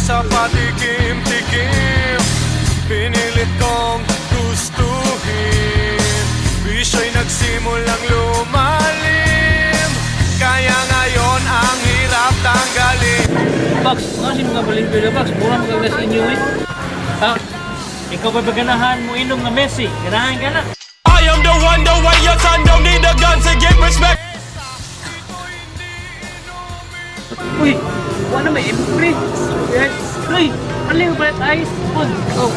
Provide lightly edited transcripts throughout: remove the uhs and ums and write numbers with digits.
Sa patikim-tikim, pinilit kong gustuhin. Bisyo'y nagsimulang lumalim, kaya ngayon ang hirap tanggalin. Box, ano si mga balimbyo na box? Mura mga sa inyo eh. Ha? Ikaw ba ganahan mo inom nga Messi? Ganahan ka na. I am the one, the way your son don't need a gun to get respect. Uy, wala may MP. Yes. Uy, ano yung palit ice? Food. Oh,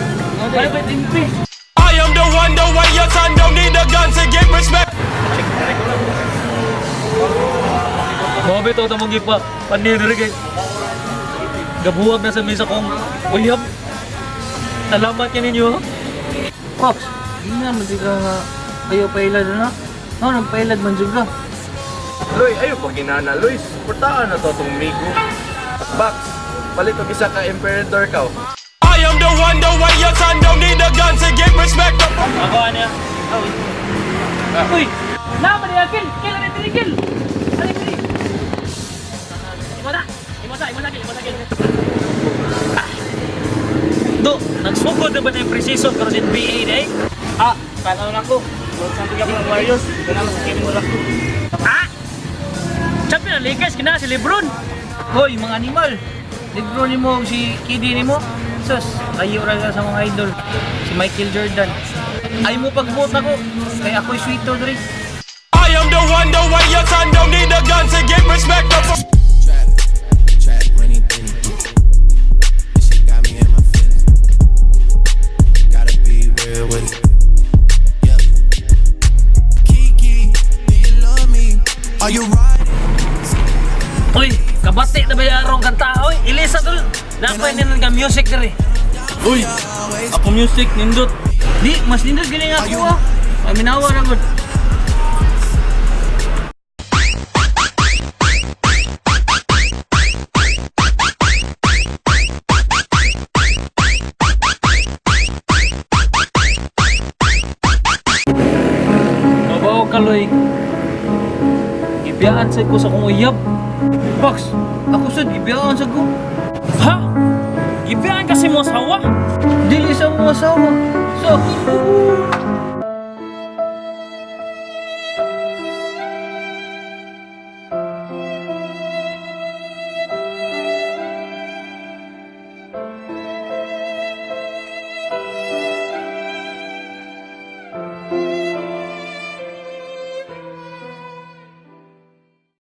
wala pa MP. I am the one, the way your son don't need a gun to get respect. Mga bitaw ta mong gipa. Panidre kay. Gabuwag na sa misa kong uyab. Salamat yan ninyo. Pops, hindi na man ka nga ayaw pailad na. No, nagpailad man jud ka. Loy, ayo pag ginana, Loy, suportahan na to tong Migo. Box, palit og isa ka Emperador ka. I am the one, the way your son don't need a gun to get respect. Ako ano? Oh. Uy! Nama niya kill! Kill ano diri kill! Ano diri? Imo na! Imo sa, imo sa kill, imo sa kill. Ah. Do, nagsugod na ba na yung pre-season karon sa NBA day? Ah, paano na ko? Sa tiga ng Warriors, ganang sa Kevin Durant. Ah! Champion ng Lakers kina si LeBron. Hoy, mga animal. LeBron nimo si KD nimo. Sus, ayo ra ka sa mga idol. Si Michael Jordan. Ay mo pag-vote ako kay ako'y sweeto diri. I am the one, the way your son don't need a gun to get respect. Trap, trap, money, penny. This shit got me in my feelings. Gotta be real with it. Yeah. Kiki, do you love me? Are you riding? Uy, kabati na ba yung arong kanta? Uy, ilisa tol. Napay nila ka music diri. Uy, ako music nindot. Di, mas nindot galing ako ah. Paminawa na gud. Mabaw kaloy. Gibiyaan sad ko sa kong uyab. Box, ako sad gibiyaan sad ko. Ha? Gibiyaan kasi mo asawa? Dili sa mo asawa. Sa akin.